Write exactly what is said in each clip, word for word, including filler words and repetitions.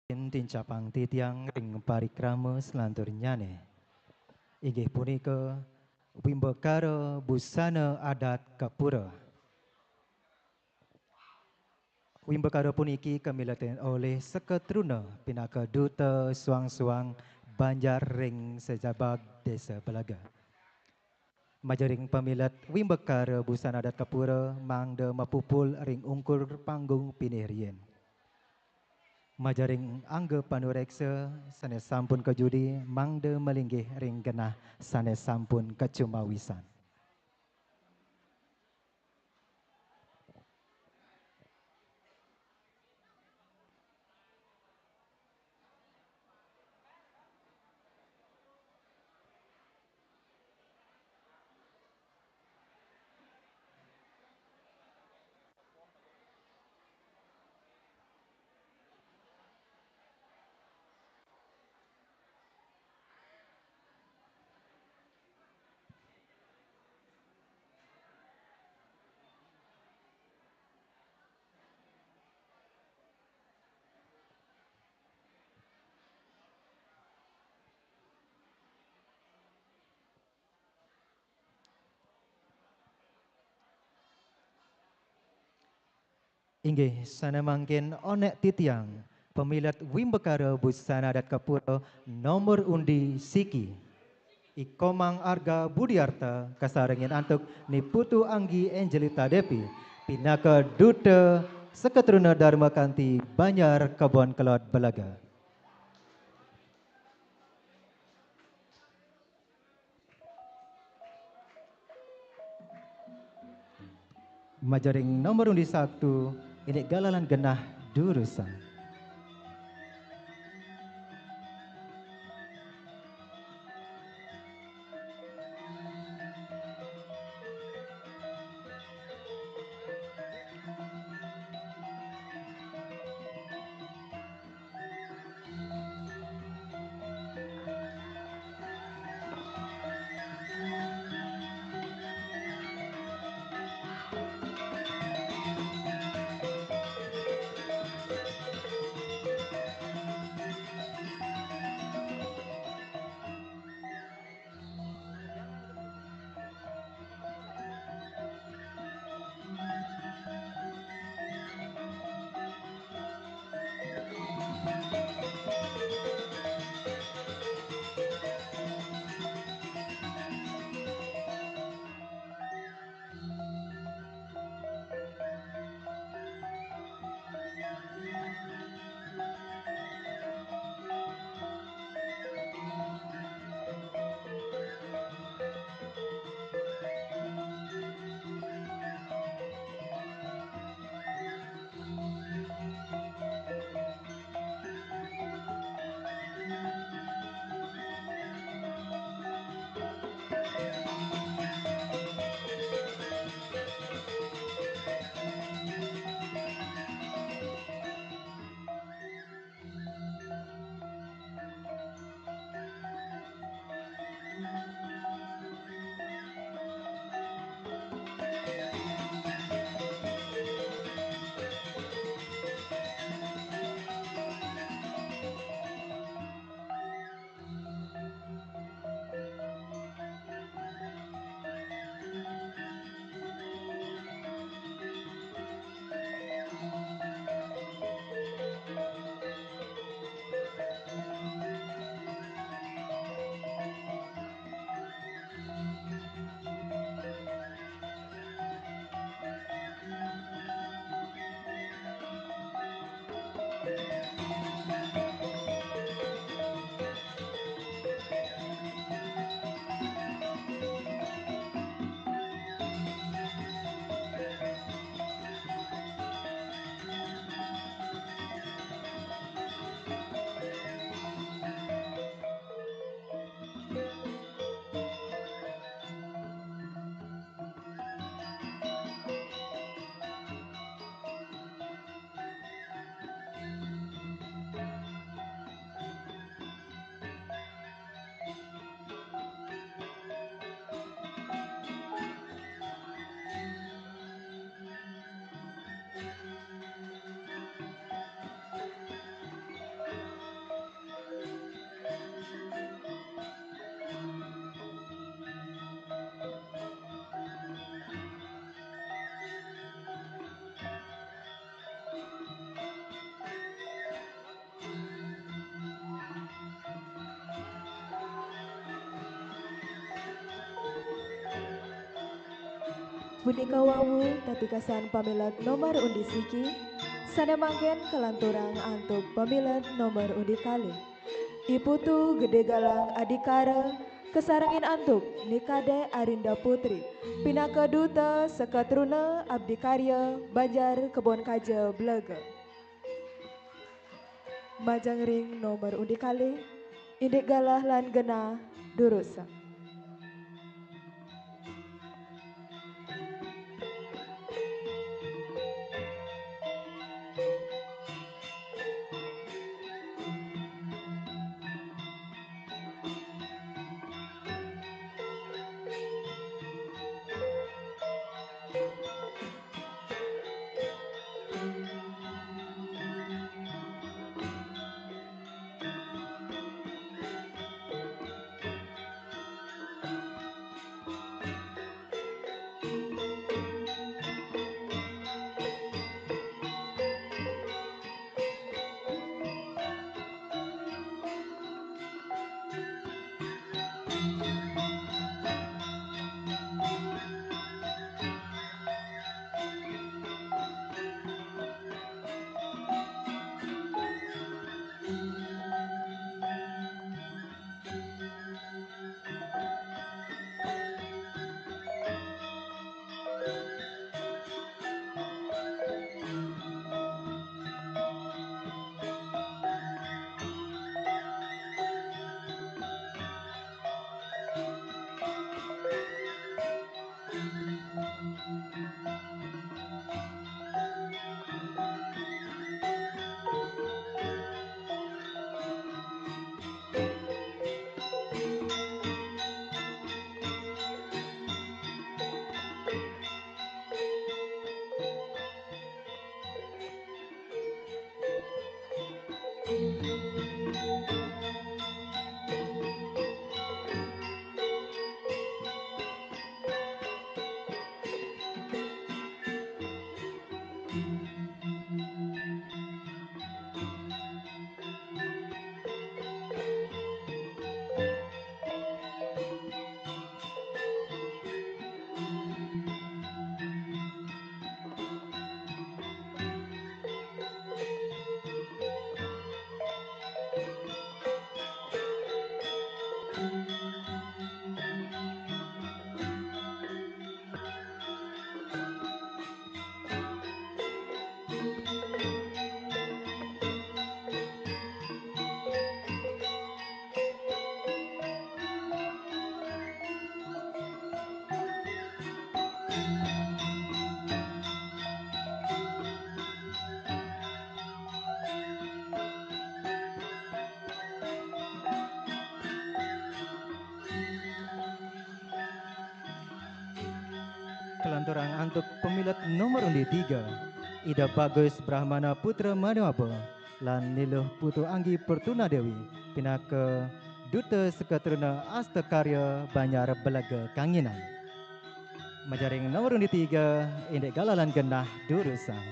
Mangkin tincapang titiang ring parikrama selanturnyané. Inggih punika wimbakara busana adat kapura. Wimbakara puniki kamiletin olih Seketruna pinaka duta suang-suang banjar ring sajebag Desa Belaga. Majaring pamilet wimbakara busana adat kapura mangda mapupul ring ungkur panggung pinih riin. Majaring angga panureksa sané sampun kajudi mangda malinggih ring genah sané sampun kacumawisan. Inggih, sané mangkin onék titiang, pamilet wimbakara busana adat kapura nomor undi siki. I Komang Arga Budiarta kasarengin antuk Ni Putu Anggi Angelita Devi, pinaka duta Seketruna Dharma Kanti Banjar Kebon Kelod Belaga. Majaring nomor undi satu, indik galalan genah durusan. Punika wau tatigasan pamilet nomor undi siki, sane manggen kalanturang antuk pamilet nomor undi kalih. I Putu Gede Galang Adikara kasarengin antuk Ni Kadek Arinda Putri, pinaka Duta Sekatruna Abdi Karya Banjar Kebon Kaja Belega. Majeng ring nomor undi kalih, indik galah lan genah durusang. Kalanturang antuk pamilet nomor undi tiga, Ida Bagus Brahmana Putra Manawaba lan Niluh Putu Anggi Pertuna Dewi, pinaka Duta Sekatruna Asta Karya Banjar Belega Kanginan. Majeng ring nomor undi tiga, indik galah lan genah durusang.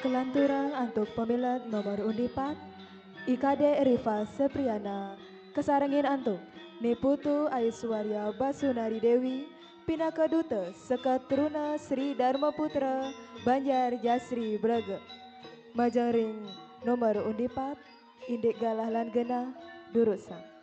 Kalanturang antuk pamilet nomor undi pat, I Kadek Rifa Sepriana, kasarengin antuk Ni Putu Aiswarya Basunari Dewi, pinaka duta Sekaa Truna Sri Dharma Putra, Banjar Jasri Braga. Majeng ring nomor undi pat, indik galah lan genah durusang.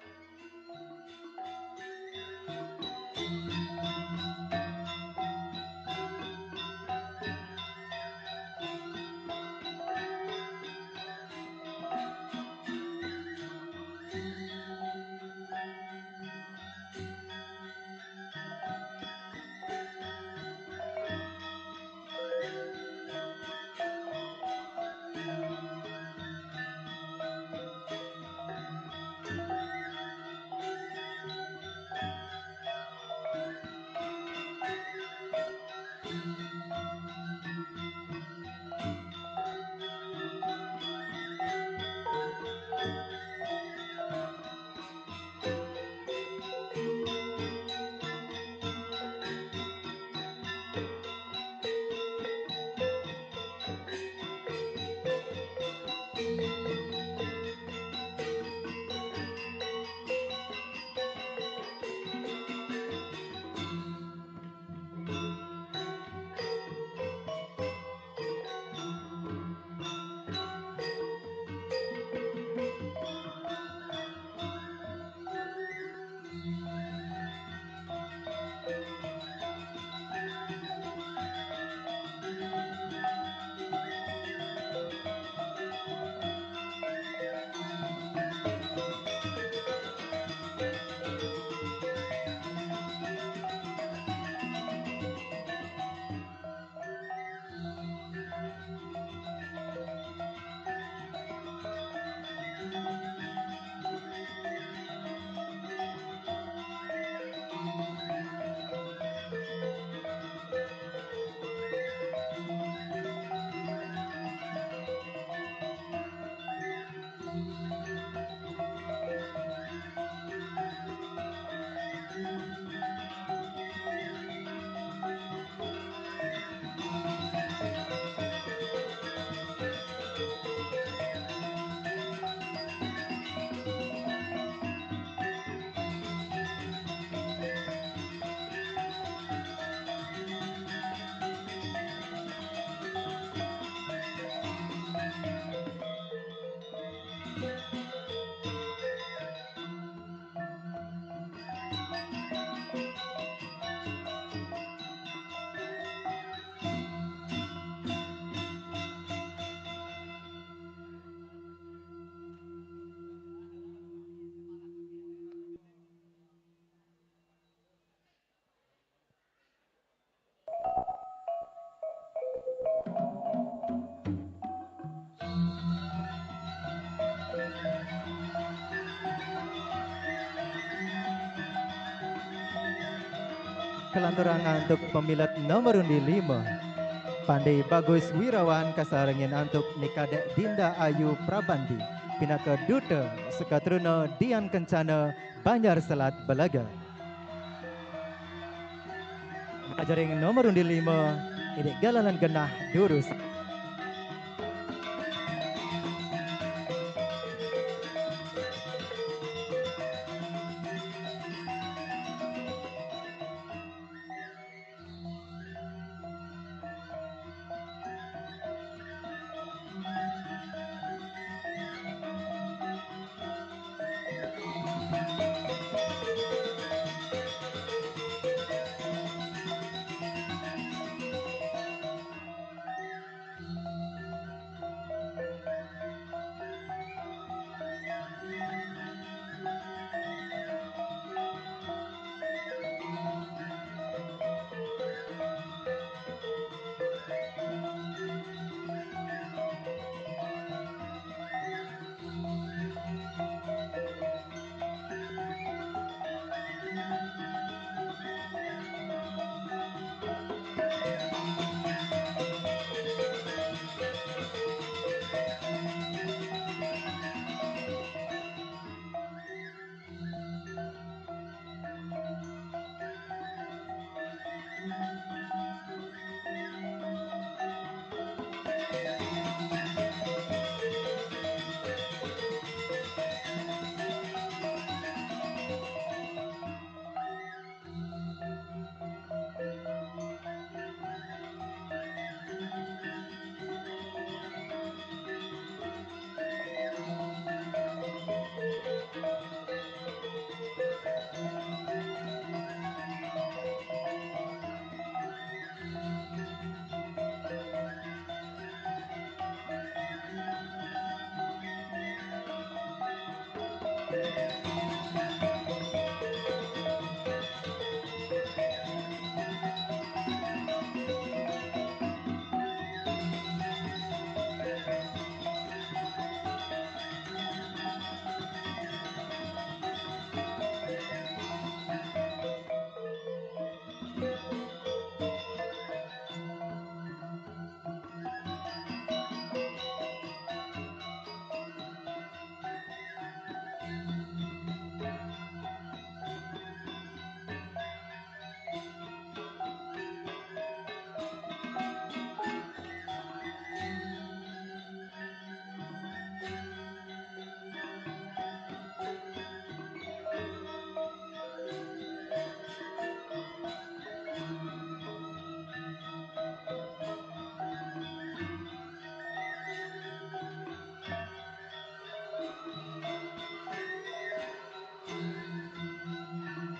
Kalanturang antuk pamilet nomor undi lima. Pande Bagus Wirawan kasarengin antuk Ni Kadek Dinda Ayu Prabanti, pinaka duta Sekaa Truna Dian Kencana, Banjar Selat Belaga. Majeng ring nomor undi lima, indik galah lan genah durus.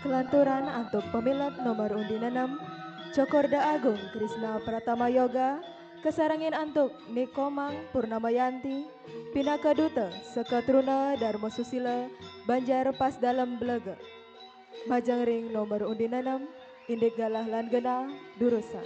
Kelanturan antuk pamilet nomor undi nenem, Cokorda Agung Krisna Pratama Yoga, kasarengin antuk Ni Komang Purnamayanti, pinaka duta Sekatruna Dharma Susila, Banjar Pas Dalem Belega. Majeng ring nomor undi nenem, indik galah lan genah durusang.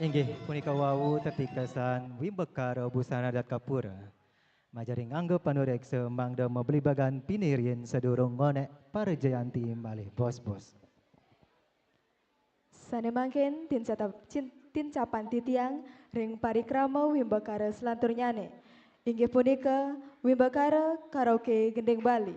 Inggih punika wau tetingkesan wimbakara busana adat kapura. Majeng ring angga panureksa mangda mablibagan pinirin sadurung ngonek parajayanti malih bos-bos. Sane mangkin tincata-, cin-, tincapan titiang ring parikrama wimbakara selanturnyane. Inggih punika wimbakara karaoke gending Bali.